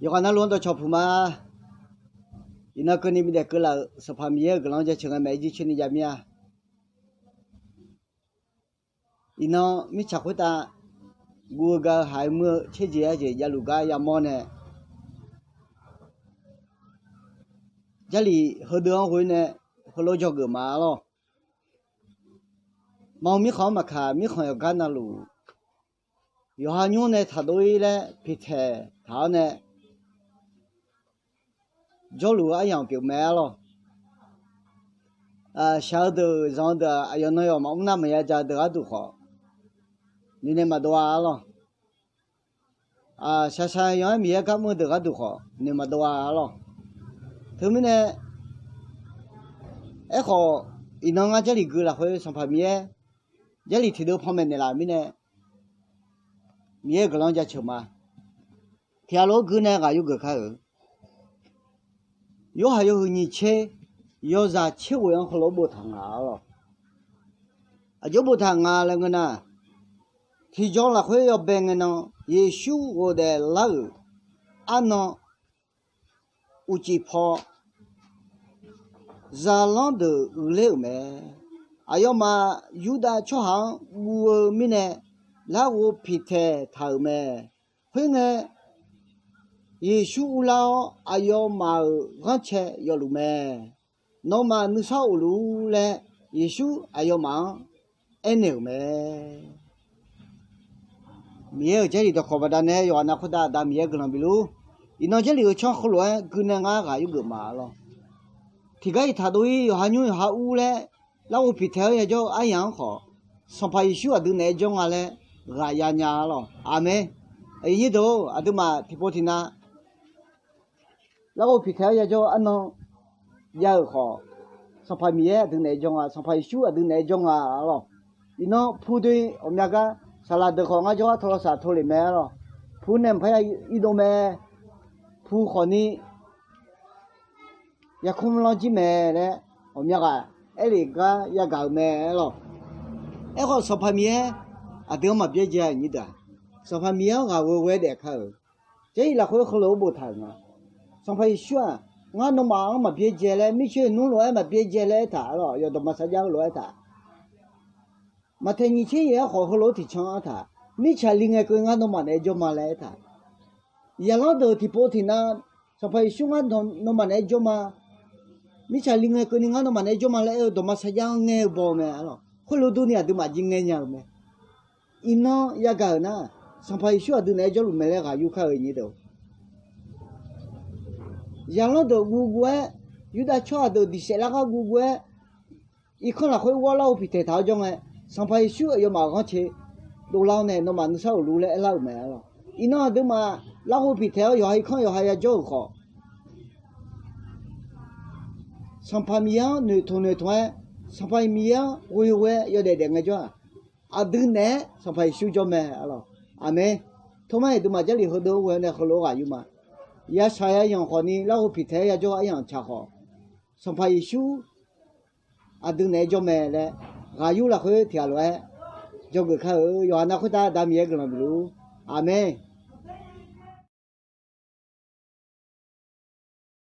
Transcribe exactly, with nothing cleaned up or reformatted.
Yawqghaq navluf-anr dawqcawq puq ma. Iqnan keuvni bidaef keuvlaf-euq Sanqpaq Miqyaer-euq guiqlanq-anr jaceuq ngae maeq-aer jircoer ni jav mir-a. Iqnan mirtsaq khoertav guv-eu ga-eu haiq-eu muir-eu caerjeq arjeq javluf gar yamawr nae, Jarlif heudeuv-anr ghoe nae heulof-aer dzawgeuf ma-a lawr. Maqmr mirkhanq-anr maqkaq, mirkhanq yawqgar navluf, yawqha nymr nae taqdov-ir laer piqtaeq taq-awr nae, jawrluf-eu aryamq pyeuf mae-a lawr. Shaq-eu deuq zanq-eu deuq-aq, aqyawf nan yawf maqmr nar maqya ja-eu deuq gharduq khawf, noeqnaeq maqdov-a-a lawr. Shaqshaq yanq-aer Miqyaer gar mr-eu deuq gharduq khawf noeq maqdov-a-a lawr. Teumirnae, aerkhawf, iqnan ngar Jarlif gui lafkhoer Sanqpaq Miqyaer, Jarlif tiqdeuv panmaeq naeqlaf-euq mirnae, Miqyaer-euq guiqlanq-anr jaceuq ma. Tiqghaq lof-aer gui nae ghaq yur geuf kar-euq. Yorhaq yawhuiq nyiq tser, yawzaq tser ghoeq-anr heulof-aer boftaq nga-a lawr. Aqjox boftaq nga laer ngeur nar, tiqjawr lafkhoer yawbae ngae nan, Yeqsur ghofdaef lar-euq arnan uqcif paw zalanr deuq uiqler-euq mae. Aqyawfmaf Yurdav tsawrhaq-anr guv-eu mirnae larghov piqtaeq taq-euq mae. Khoerngae, Yeqsur urlar-awr, aqyawfmaf-euq ghanrcae yawfluf mae. Nawmaf nuisar of luf-ur laer, Yeqsur aqyawfmaf-anr aernaeq-euq mae. Miqyaer-euq Jarlif dawqkawq baqdanae yawqghaq nav khoertav Aqda Miqyaer guiqlanq bifluf-ur. Iqnan Jarlif-euq tsanr heulof-aer gui nae ngar ghaq yur geuf ma-a lawr. Tiqgar iq taqdov-ir yawqha nymr yawqha ur laer larghov piqtaeq-awr yajawr-eu aryamq-anr khawf, Sanqpaq Yeqsur aqdui naeq-aer jawr nga laer ghaq ya nya-a lawr. Aqmeq. Aqyuif nyir deuq-or, aqduimaf tiqpov tiqnav larghov piqtaeq-awr yajawr-eu arnan jav-euq khawf, Sanqpaq Miqyaer aqdui naeq-aer jawr nga, Sanqpaq Yeqsur aqdui naeq-aer jawr nga-a lawr. Iqnan pu doe ghawqmya gar saqlaq deuq khawf ngar jawrgar tawlavsaq tawle mae-a lawr. Pu nae mqpar ya irdov mae. Pu khawfni yarkmr lanr jir mae laer ghawqmya ghaq aerlef gar yagaq-euq mae-a lawr. Aerkhawf Sanqpaq Miqyaer aqdui-anr maqbyaerdzae-a nyir deuq-aq, Sanqpaq Miqyaer-anr ghaq ghoe ghoe-aer daef kar-euq. Jarlif lafkhoer heulof-aer boftaq-euq nga. Sanqpaq Yeqsur-aq, ngar nawmaf-anr maqbyaerdzae laer, mircoer nmr lof-aer maqbyaerdzae laer aertaq-a lawr, yawqdawq maqsar jar-eu lof-aer aertaq. Maqtaeq nyiq tser yaeq-aer khawf heulof-aer tiqcan-anr taq, mirtsaq li ngae keuvni ngar nawmaf naeq-aer jawr ma laer aertaq. Zaqlanr deuq tiqpov tiqnav, Sanqpaq Yeqsur ngar nawmaf naeq-aer jawr ma. Mirtsaq li ngae keuvni ngar nawmaf naeq-aer jawr ma laer aer-eu dawq maqsar jar-anr ngaer-eu baw mae-a lawr. Khoerlof durni aqduimaf jir ngaer nya-eu mae. Iqnan yagaq-euq nar, Sanqpaq Yeqsur aqdui naeq-aer jawrluf mae laer ghaq yur kar-euq nyir deuq-or. Zaqlanr deuq guvguv-aer, Yurdav tsawrhaq deuq diq saef lar gar guvguv-aer, irkanr lafkhoer ghawr larghov piqtaeq taq-awr jawr ngae, Sanqpaq Yeqsur aqyawfmaf-euq ghanrcae dovlar-awr nae nawmaf nuisar of luf laer aerlar-euq mae-a lawr. Iqnan aqduimaf larghov piqtaeq-awr yawqha irkanr yawqha yajawr-euq khawf, Sanqpaq Miqyaer-anr noeqtmq noeqtmq-aer, Sanqpaq Miqyaer-anr ghoe ghoe-aer yawdaef daef ngaejawr-aq, aqdui naeq-aer Sanqpaq Yeqsur jawr mae-a lawr. Aqmeq. Tormar-iq aqduimaf Jarlif heudeuq-anr ghoe-awr nae heulof-aer ghaq yur ma. Yashaq yayanq khawfni larghov piqtaeq-aer yajawr-eu aryamq tsaq khawf, Sanqpaq Yeqsur aqdui naeq-aer jawr mae laer ghaq yur lafkhoer tiqghaq lof-aer dzawgeuf kar-eu. Yawqghaq nav khoertav Aqda Miqyaer guiqlanq bifluf-ur. Aqmeq.